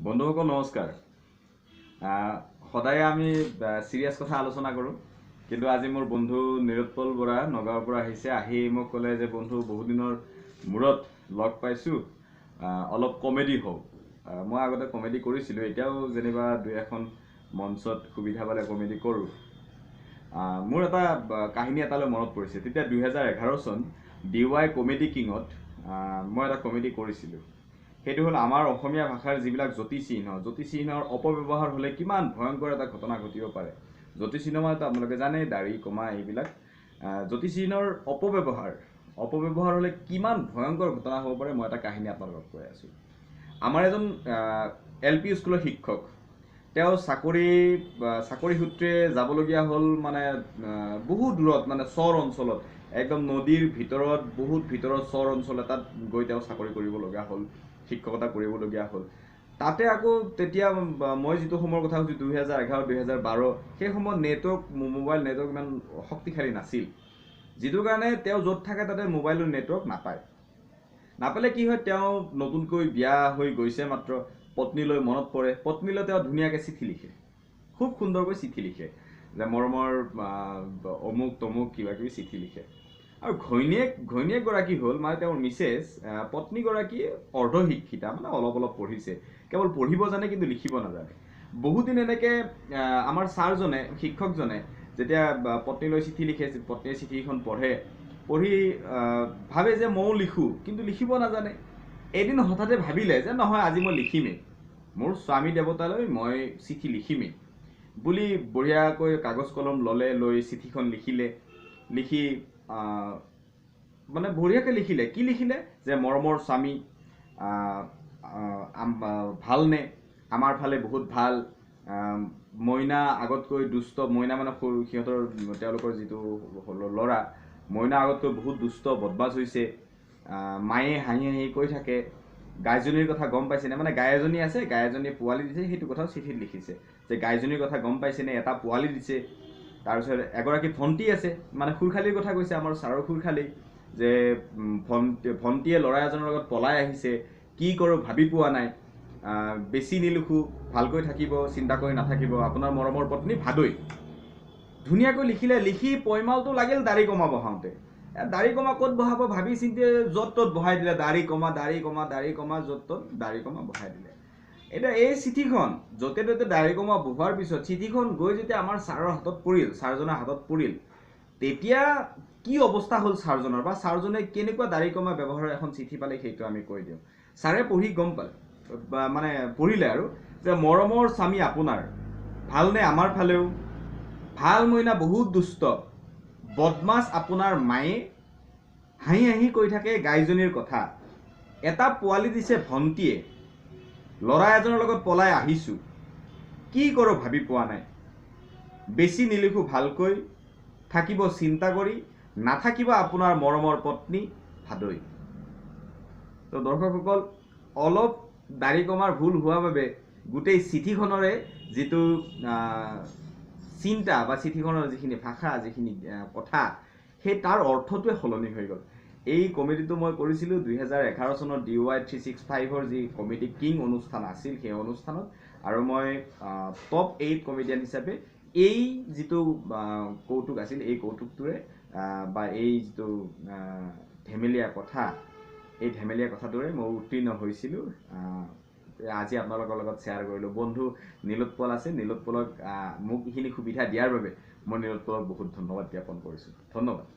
বন্ধুসকল নমস্কাৰ। সদায় আমি চিৰিয়াছ কথা আলোচনা কৰোঁ, কিন্তু আজি মোৰ বন্ধু নীলোৎপল বৰা নগাঁৱৰ পৰা আহিছে। আহি মোক ক'লে যে বন্ধু বহুদিনৰ মূৰত লগ পাইছোঁ, অলপ কমেডি হওক। মই আগতে কমেডি কৰিছিলোঁ, এতিয়াও যেনিবা দুই এখন মঞ্চত সুবিধা পালে কমেডি কৰোঁ। মোৰ এটা কাহিনী এটালৈ মনত পৰিছে। তেতিয়া 2011 চন ডি ৱাই কমেডি কিঙত মই এটা কমেডি কৰিছিলোঁ। সেইটো হ'ল আমাৰ অসমীয়া ভাষাৰ যিবিলাক যতি চিহ্ন, যতি চিহ্নৰ অপব্যৱহাৰ হ'লে কিমান ভয়ংকৰ এটা ঘটনা ঘটিব পাৰে। যতি চিহ্ন মানেতো আপোনালোকে জানেই, দাড়ি কমা এইবিলাক। যতি চিহ্নৰ অপব্যৱহাৰ হ'লে কিমান ভয়ংকৰ ঘটনা হ'ব পাৰে, মই এটা কাহিনী আপোনালোকক কৈ আছোঁ। আমাৰ এজন এল পি স্কুলৰ শিক্ষক, তেওঁ চাকৰি সূত্ৰে যাবলগীয়া হ'ল, মানে বহু দূৰত, মানে চৰ অঞ্চলত, একদম নদীৰ ভিতৰত, বহুত ভিতৰত চৰ অঞ্চল এটাত গৈ তেওঁ চাকৰি কৰিবলগীয়া হ'ল, শিক্ষকতা কৰিবলগীয়া হ'ল। তাতে আকৌ তেতিয়া মই যিটো সময়ৰ কথা কৈছোঁ, 2011 2012, সেই সময়ত নেটৱৰ্ক, মোবাইল নেটৱৰ্ক ইমান শক্তিশালী নাছিল, যিটো কাৰণে তেওঁ য'ত থাকে তাতে মোবাইলৰ নেটৱৰ্ক নাপায়। নাপালে কি হয়, তেওঁ নতুনকৈ বিয়া হৈ গৈছে মাত্ৰ, পত্নীলৈ মনত পৰে। পত্নীলৈ তেওঁ ধুনীয়াকৈ চিঠি লিখে, খুব সুন্দৰকৈ চিঠি লিখে যে মৰমৰ অমুক তমুক কিবা কিবি চিঠি লিখে। আৰু ঘৈণীয়েকগৰাকী হ'ল, মানে তেওঁৰ মিছেছ, পত্নীগৰাকী অৰ্ধশিক্ষিতা, মানে অলপ অলপ পঢ়িছে, কেৱল পঢ়িব জানে কিন্তু লিখিব নাজানে। বহুদিন এনেকৈ আমাৰ ছাৰজনে, শিক্ষকজনে যেতিয়া পত্নীলৈ চিঠি লিখে, পত্নীয়ে চিঠিখন পঢ়ে, পঢ়ি ভাবে যে ময়ো লিখোঁ, কিন্তু লিখিব নাজানে। এদিন হঠাতে ভাবিলে যে নহয়, আজি মই লিখিমেই, মোৰ স্বামী দেৱতালৈ মই চিঠি লিখিমেই বুলি বঢ়িয়াকৈ কাগজ কলম ল'লে, লৈ চিঠিখন লিখিলে। লিখি মানে বঢ়িয়াকৈ লিখিলে। কি লিখিলে যে মৰমৰ স্বামী, ভালনে? আমাৰ ফালে বহুত ভাল। মইনা আগতকৈ দুষ্ট, মইনা মানে সৰু সিহঁতৰ তেওঁলোকৰ যিটো ল'ৰা, মইনা আগতকৈ বহুত দুষ্ট বদমাছ হৈছে। মায়ে হাঁহি হাঁহি কৈ থাকে, গাইজনীৰ কথা গম পাইছেনে? মানে গাই এজনী আছে, গাই এজনীয়ে পোৱালি দিছে, সেইটো কথাও চিঠিত লিখিছে যে গাইজনীৰ কথা গম পাইছেনে, এটা পোৱালি দিছে। তাৰপিছত এগৰাকী ভণ্টি আছে, মানে খুৰখালিৰ কথা কৈছে, আমাৰ ছাৰৰ খুৰখালি, যে ভণ্টিয়ে ল'ৰা এজনৰ লগত পলাই আহিছে, কি কৰোঁ ভাবি পোৱা নাই, বেছি নিলিখোঁ, ভালকৈ থাকিব, চিন্তা কৰি নাথাকিব, আপোনাৰ মৰমৰ পত্নী ভাদৈ। ধুনীয়াকৈ লিখিলে। লিখি পয়মালটো লাগিল দাড়ি কমা বহাওঁতে। দাড়ি কমা ক'ত বহাব ভাবি চিন্তি য'ত ত'ত বহাই দিলে, দাড়ি কমা, দাড়ি কমা, দাড়ি কমা, য'ত ত'ত দাড়ি কমা বহাই দিলে। এতিয়া এই চিঠিখন য'তে ত'তে দাড়ি কমা বহোৱাৰ পিছত চিঠিখন গৈ যেতিয়া আমাৰ ছাৰৰ হাতত পৰিল, ছাৰজনৰ হাতত পৰিল, তেতিয়া কি অৱস্থা হ'ল ছাৰজনৰ, বা ছাৰজনে কেনেকুৱা দাড়ি কমা ব্যৱহাৰৰ এখন চিঠি পালে সেইটো আমি কৈ দিওঁ। ছাৰে পঢ়ি গম পালে, মানে পঢ়িলে আৰু যে মৰমৰ স্বামী আপোনাৰ ভালনে? আমাৰ ফালেও ভাল, মইনা বহুত দুষ্ট বদমাছ, আপোনাৰ মায়ে হাঁহি হাঁহি কৈ থাকে গাইজনীৰ কথা, এটা পোৱালি দিছে ভণ্টিয়ে, ল'ৰা এজনৰ লগত পলাই আহিছোঁ, কি কৰোঁ ভাবি পোৱা নাই, বেছি নিলিখোঁ, ভালকৈ থাকিব, চিন্তা কৰি নাথাকিব, আপোনাৰ মৰমৰ পত্নী ভাদৈ। তো দৰ্শকসকল, অলপ দাড়ি কমাৰ ভুল হোৱাৰ বাবে গোটেই চিঠিখনৰে যিটো চিন্তা বা চিঠিখনৰ যিখিনি ভাষা, যিখিনি কথা, সেই তাৰ অৰ্থটোৱে সলনি হৈ গ'ল। এই কমেডিটো মই কৰিছিলোঁ 2011 চনৰ ডি ৱাই 365ৰ যি কমেডি কিং অনুষ্ঠান আছিল সেই অনুষ্ঠানত, আৰু মই টপ 8 কমেডিয়ান হিচাপে এই যিটো কৌতুক আছিল, এই কৌতুকটোৰে বা এই যিটো ধেমেলীয়া কথা, এই ধেমেলীয়া কথাটোৰে মই উত্তীৰ্ণ হৈছিলোঁ। আজি আপোনালোকৰ লগত শ্বেয়াৰ কৰিলোঁ। বন্ধু নীলোৎপল আছে, নীলোৎপলক মোক এইখিনি সুবিধা দিয়াৰ বাবে মই নীলোৎপলক বহুত ধন্যবাদ জ্ঞাপন কৰিছোঁ। ধন্যবাদ।